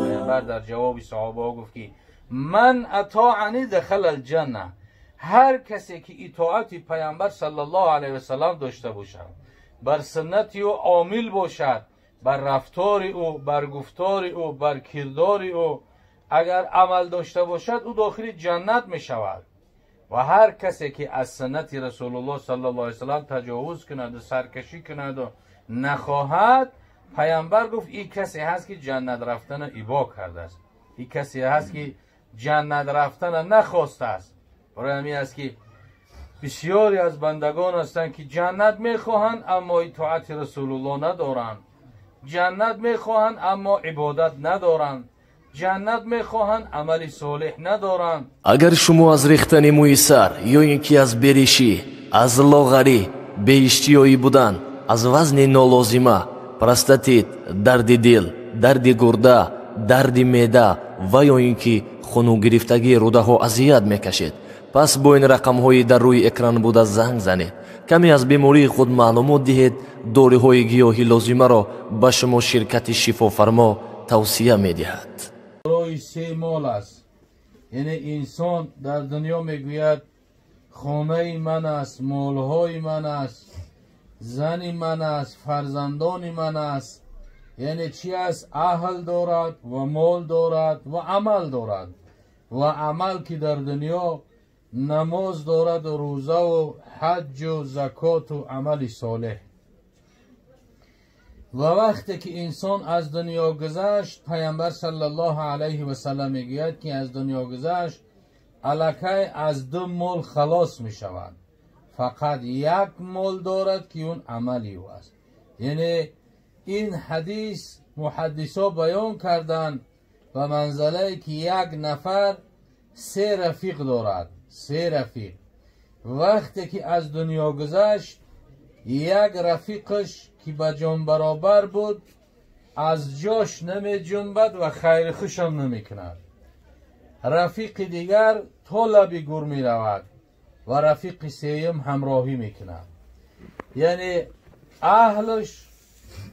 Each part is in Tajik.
Паёмбар дар ҷавоби саҳобаҳо гуфт, ки ман атоани дахала алҷанна, ҳар касе ки итоати паёмбар саллаллоҳу алайҳи васаллам дошта бошад, бар суннати ӯ омил бошад, бар рафтори ӯ, бар гуфтори ӯ, бар кирдори ӯ агар амал дошта бошад, ӯ дохили ҷаннат мешавад. Ва ҳар касе ки аз суннати расулуллоҳ саллаллоҳу алайҳи васаллам таҷовуз кунад ва саркашӣ кунад ва нахоҳад, паёмбар гуфт ин касе ҳаст ки ҷаннат рафтана ибо кардааст, ин касе ҳаст ки ҷаннат рафтана нахостааст. Барои ҳамин аст ки бисёре аз бандагон ҳастанд ки ҷаннат мехоҳанд, аммо итоати расулуллоҳ надоранд, ҷаннат мехоҳанд, аммо ибодат надоранд, ҷаннат мехоҳанд, амали солеҳ надоранд. Агар шумо аз рехтани мӯи сар ё ин ки аз беришӣ, аз лоғарӣ, беиштиёӣ будан, аз вазни нолозима, простатит, дарди дил, дарди гурда, дарди меъда ва ё ин ки хунугирифтагии рӯдаҳо азият мекашед, пас бо ин рақамҳои дар рӯи экран буда занг занед. Каме аз бемории худ маълумот диҳед, доруҳои гиёҳи лозимаро ба шумо ширкати шифофармо тавсия медиҳад. Барои се мол аст. Яъне инсон дар дунё мегӯяд хонаи ман аст, молҳои ман аст, зани ман аст, фарзандони ман аст. Яъне чи аст? Аҳл дорад ва мол дорад ва амал дорад. Ва амал ки дар дунё намоз дорад, рӯзаву ҳаҷҷу закоту амали солеҳ. Ва вақте ки инсон аз дунё гузашт, паёмбар саллаллоҳу алайҳи васаллам мегӯяд ки аз дунё гузашт, аллакай аз ду мол халос мешавад. Фақат як мол дорад ки он амали ӯ аст. Яъне ин ҳадис муҳаддисо баён карданд ба манзалае ки як нафар се рафиқ дорад, се рафиқ. Вақте ки аз дунё гузашт, як рафиқаш ки ба ҷон баробар буд аз ҷош намеҷунбад ва хайри хушам намекунад. Рафиқи дигар то лаби гур меравад ва рафиқи сеюм ҳамроҳӣ мекунад. Яъне аҳлаш,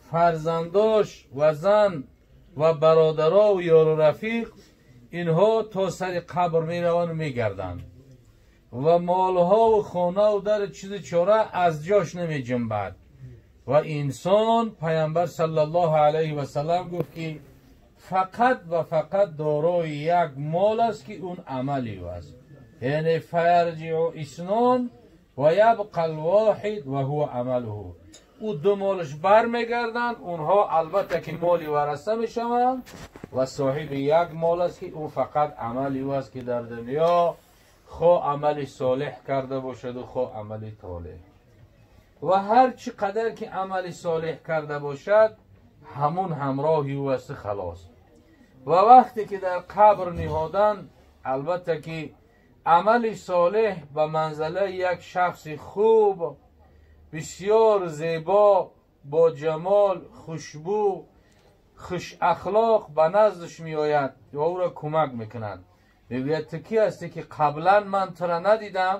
фарзандош ва зан ва бародаро ва ёру рафиқ инҳо то сари қабр мераванд мегарданд ва молҳову хонаву дар чизи чора аз ҷош намеҷунбад. Ва инсон, паёмбар саллаллоҳу алайҳи васаллам гуфт ки фақат ва фақат дорои як мол аст ки он амали ӯ аст. Яъне фаярҷиу иснон ва ябқа алвоҳид ва ҳува амалуҳу. Ӯ ду молаш бармегарданд, онҳо албатта ки моли вараса мешаванд ва соҳиби як мол аст ки ӯ фақат амали ӯ аст ки дар дунё хо амали солеҳ карда бошаду хо амали толеҳ. Ва ҳар чӣ қадар ки амали солеҳ карда бошад, ҳамун ҳамроҳи ӯ аст, халос. Ва вақте ки дар қабр ниҳоданд, албатта ки амали солеҳ ба манзалаи як шахси хуб, бисёр зебо, бо ҷамол, хушбӯ, хушахлоқ ба наздаш меояд ва ӯро кӯмак мекунад. Мегӯяд ту кӣ ҳастӣ ки қаблан ман туро надидам?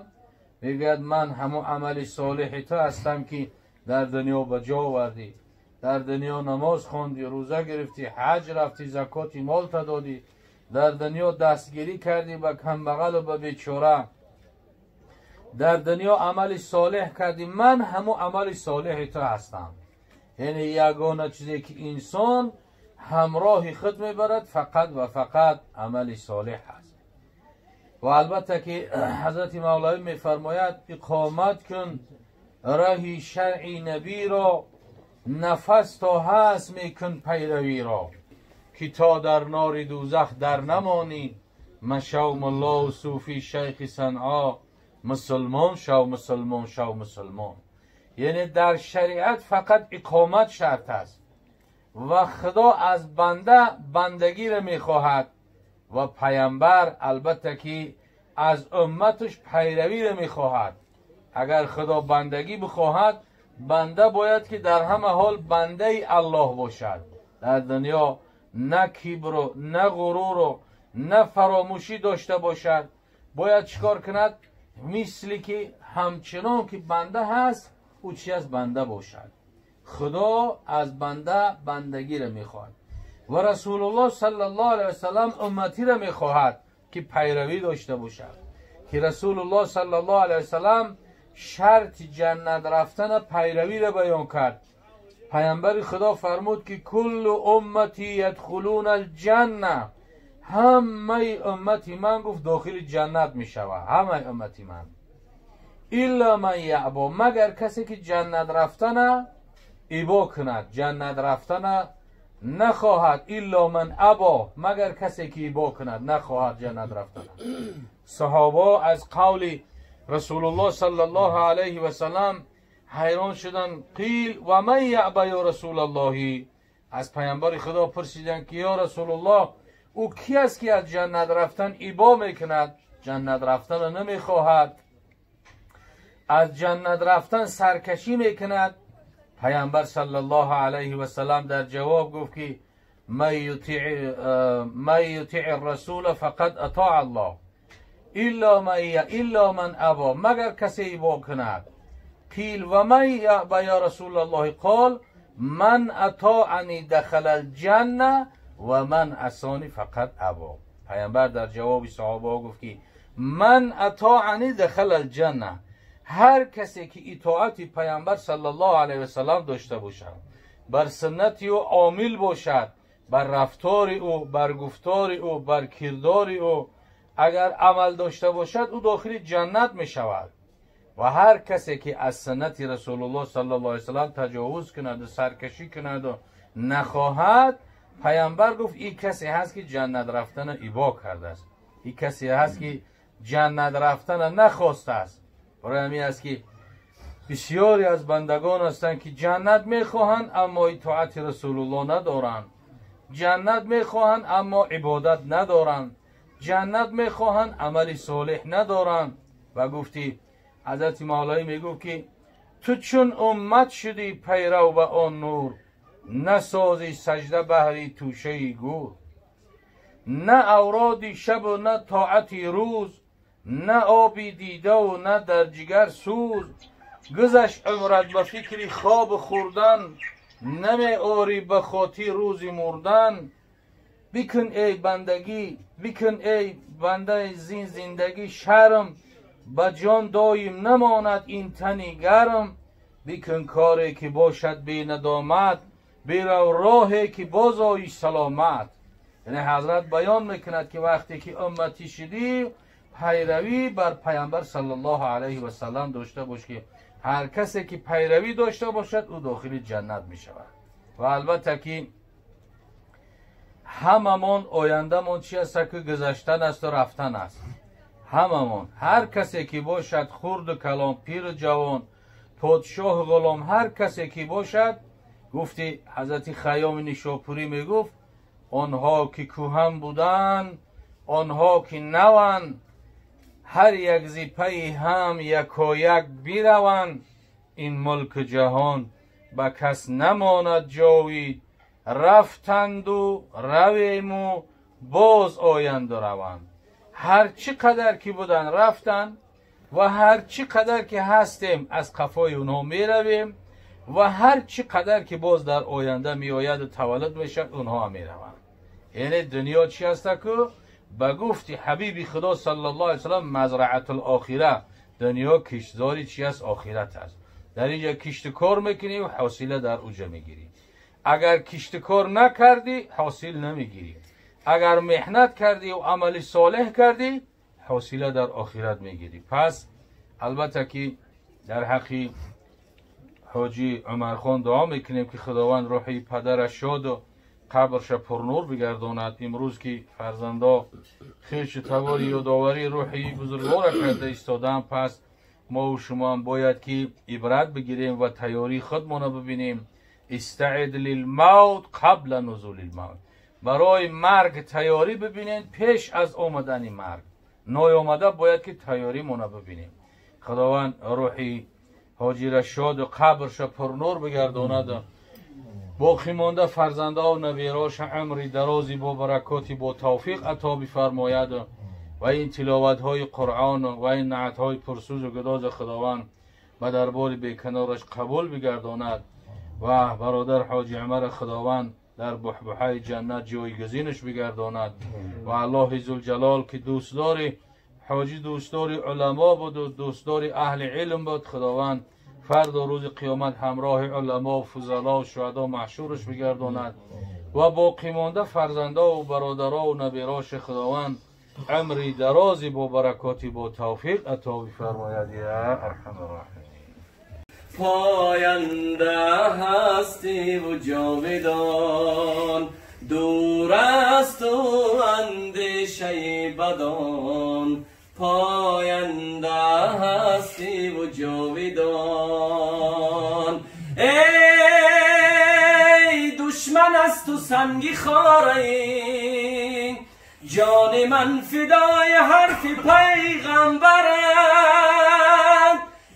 Мегӯяд ман ҳамон амали солеҳи ту ҳастам ки дар дунё ба ҷо овардӣ, дар дунё намоз хондӣ, рӯза гирифтӣ, ҳаҷ рафтӣ, закоти молта додӣ, дар дунё дастгирӣ кардӣ ба камбағалу ба бечора, дар дунё амали солеҳ кардӣ, ман ҳамон амали солеҳи ту ҳастам. Яъне ягона чизе ки инсон ҳамроҳи худ мебарад фақат ва фақат амали солеҳ аст. Ва албатта ки ҳазрати мавлавӣ мефармояд иқомат кун раҳи шаръи набиро, нафас то ҳаст мекун пайравиро, ки то дар нори дӯзах дар намонӣ, машав муллову суфи шайхи Санъо, мусулмон шав, мусулмон шав, мусулмон. Яъне дар шариат фақат иқомат шарт аст ва худо аз банда бандагиро мехоҳад ва паёмбар албатта ки аз умматаш пайравиро мехоҳад. Агар худо бандагӣ бихоҳад, банда бояд ки дар ҳама ҳол бандаи аллоҳ бошад. Дар дунё на кибру, на ғуруру, на фаромӯшӣ дошта бошад. Бояд чикор кунад? Мисли ки ҳамчунон ки банда ҳаст, ӯ чи аст? Банда бошад. Худо аз банда бандагӣ ро мехоҳад ва Расулуллоҳ саллаллоҳу алайҳи васаллам умматӣ ро мехоҳад ки пайравӣ дошта бошад, ки Расулуллоҳ саллаллоҳу алайҳи васаллам шарти ҷаннат рафтана пайравӣ ро баён кард. Паёмбари Худо фармуд ки куллу умматӣ ядхулуна алҷанна, ҳамаи уммати ман гуфт дохили ҷаннат мешавад, ҳамаи уммати ман, илла ман яъбо, магар касе ки ҷаннат рафтана ибо кунад, ҷаннат рафтана нахоҳад, илла ман або, магар касе ки ибо кунад, нахоҳад ҷаннат рафтана. Саҳобо аз қавли Расулуллоҳ саллаллоҳу алайҳи васаллам ҳайрон шуданд. Қил ва ман яъба ё Расулаллоҳи, аз паёмбари Худо пурсиданд ки ё Расулуллоҳ, ӯ ки аст ки аз ҷаннат рафтан ибо мекунад, ҷаннат рафтанро намехоҳад, аз ҷаннат рафтан саркашӣ мекунад? Паёмбар саллаллоҳу алайҳи васаллам дар ҷавоб гуфт ки ман ютиъ расула фақад атоа Аллоҳ илла ман або, магар касе ибо кунад. Қил ва ман яъба ё Расулаллоҳи, қол ман атоани дахала алҷанна ва ман асони фақад або. Паёмбар дар ҷавоби саҳобаҳо гуфт ки ман атоани дахала алҷанна, ҳар касе ки итоати паёмбар саллаллоҳу алайҳи васаллам дошта бошад, бар суннати ӯ омил бошад, бар рафтори ӯ, бар гуфтори ӯ, бар кирдори ӯ агар амал дошта бошад, ӯ дохили ҷаннат мешавад. Ва ҳар касе ки аз суннати Расулуллоҳ саллаллоҳу алайҳи васаллам таҷовуз кунад ва саркашӣ кунад ва нахоҳад, паёмбар гуфт ин касе ҳаст ки ҷаннат рафтана ибо кардааст, ин касе ҳаст ки ҷаннат рафтана нахостааст. Барои ҳамин аст ки бисёре аз бандагон ҳастанд ки ҷаннат мехоҳанд, аммо итоати Расулуллоҳ надоранд, ҷаннат мехоҳанд, аммо ибодат надоранд, ҷаннат мехоҳанд, амали солеҳ надоранд. Ва гуфти ҳазрати Мавлоӣ мегуфт ки ту чун уммат шудӣ пайрав ба он нур, насозӣ сажда баҳри тӯшаи гур, на авроди шабу на тоати рӯз, на оби дидаву на дар ҷигар сӯз, гузашт умрат ба фикри хобу хӯрдан, намеорӣ ба хотир рӯзи мурдан. Бикун эй бандагӣ, бикун эй бандаи зин зиндагӣ шарм, ба ҷон доим намонад ин тани гарм. Бикун коре ки бошад бенадомат, бирав роҳе ки боз оӣ саломат. Яъне ҳазрат баён мекунад ки вақте ки умматӣ шудӣ, пайравӣ бар паёмбар саллаллоҳу алайҳи васаллам дошта бош, ки ҳар касе ки пайравӣ дошта бошад, ӯ дохили ҷаннат мешавад. Ва албатта ки ҳамамон ояндамон чи аст ки гузаштан аст ва рафтан аст. Ҳамамон, ҳар касе ки бошад, хурду калон, пиру ҷавон, подшоҳу ғулом, ҳар касе ки бошад, гуфти ҳазрати Хайёми Нишопурӣ мегуфт онҳо ки кӯҳан буданд, онҳо ки наванд, ҳар як зипаи ҳам якояк бираванд. Ин мулку ҷаҳон ба кас намонад ҷовид, рафтанду равему боз оянду раванд. Ҳар чӣ қадар ки буданд рафтанд ва ҳар чӣ қадар ки ҳастем аз қафои онҳо меравем ва ҳар чӣ қадар ки боз дар оянда меояду таваллуд мешавад, онҳо мераванд. Яъне дунё чи аста ку? Ба гуфти ҳабиби Худо саллаллоҳу алайҳи васаллам мазраатул охира, дунё киштзори чи аст? Охират аст. Дар инҷа кишту кор мекунӣ ва ҳосила дар уҷа мегирӣ. Агар кишту кор накардӣ, ҳосил намегирӣ. Агар меҳнат кардӣ ва амали солеҳ кардӣ, ҳосила дар охират мегирӣ. Пас албатта ки дар ҳаққи ҳоҷи Умархон дуо мекунем ки Худованд рӯҳи падараш шоду қабрша пурнур бигардонад. Имрӯз ки фарзандо хешу табори ёдоварии рӯҳи бузургвора карда истодаанд, пас мову шумоам бояд ки ибрат бигирем ва тайёрии худмонро бибинем. Истаид лилмавт қабла нузули лмавт, барои марг тайёрӣ бибинед пеш аз омадани марг. Ноёмада бояд ки тайёримонро бибинем. Худованд рӯҳи ҳоҷира шоду қабрша пурнур бигардонад, боқӣ монда фарзандо набероша умри дарози бо баракоти бо тавфиқ ато бифармояд ва ин тиловатҳои Қуръон ва ин наътҳои пурсӯзу гудози Худованд ба дарбори беканораш қабул бигардонад. و برادر حاجی عمر خداوند در بحبحه جنت جایگزینش بگرداند و الله ذوالجلال که دوستدار حاجی، دوستدار علما بود و دوستدار اهل علم بود، خداوند فردا روز قیامت همراه علما و فضلا و شهدا محشورش بگرداند و باقی مانده فرزنده و برادرها و نبیراش خداوند عمری درازی با برکاتی با توفیق عطا بفرماید. یا ارحم الراحمین. پاینده هستی و جاودان، دور از تو اندیشه بدان، پاینده هستی و جاودان. ای دشمن از تو سنگی خاره، جان من فدای حرف پیغمبرت.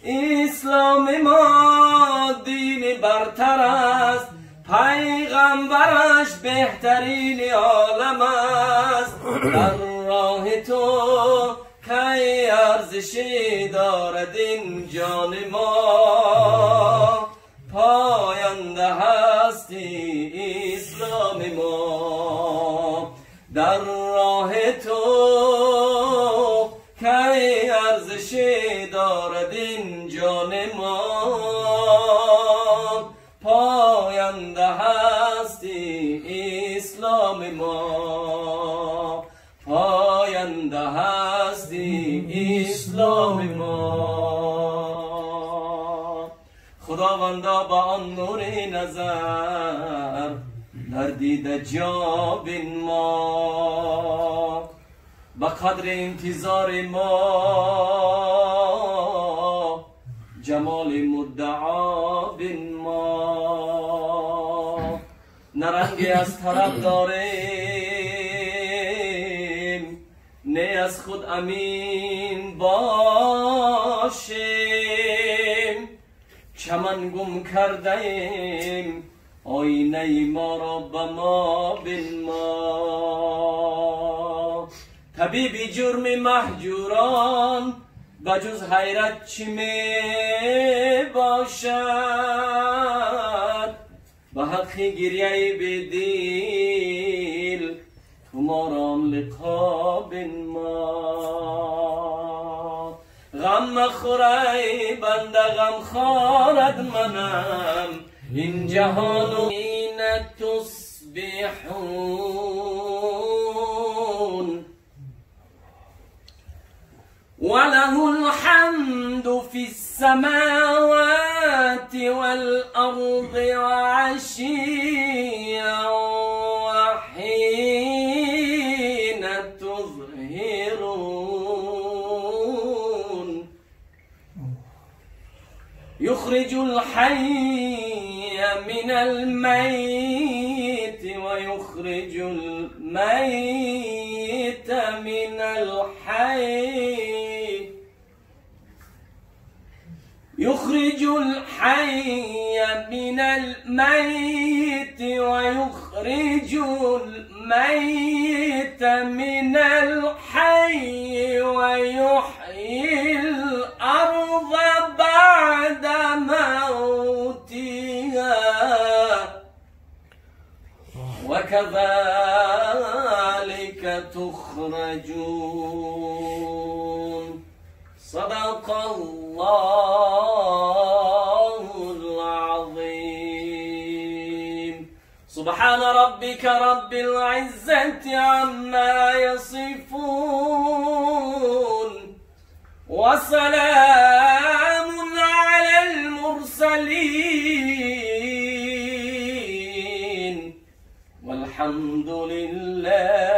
اسلام ما دین برتر است، پیغمبرش بهترین عالم است. در راه تو کی ارزشی دارد این جان ما، پاینده هستی اسلام ما. در راه تو کی ارزشی دارد این جان ما، پاینده هستی اسلام ما، پاینده هستی اسلام ما. خداوندا با آن نور نظر در دیده جا بین ما، به قدر انتظار ما جمال مدعا بین ما. نه رنگی از طرف داریم، نه از خود امین باشیم. چمن گم کرده ایم، آینه ما را به ما بین ما. طبیب جرم مهجوران بجز حیرت چی می باشد؟ به حق گریه بدیل تو ما را لقا بین ما. غم مخور ای بنده غم خارد منم، این جهان و این تصبحون. وله الحمد في السماوات والأرض وعشيا وحين تظهرون. يخرج الحي من الميت ويخرج الميت من الحي، يخرج الحي من الميت ويخرج الميت من الحي ويحيي الأرض بعد موتها وكذلك تخرجون. صدق الله العظيم. سبحان ربك رب العزة عما يصفون وسلام على المرسلين والحمد لله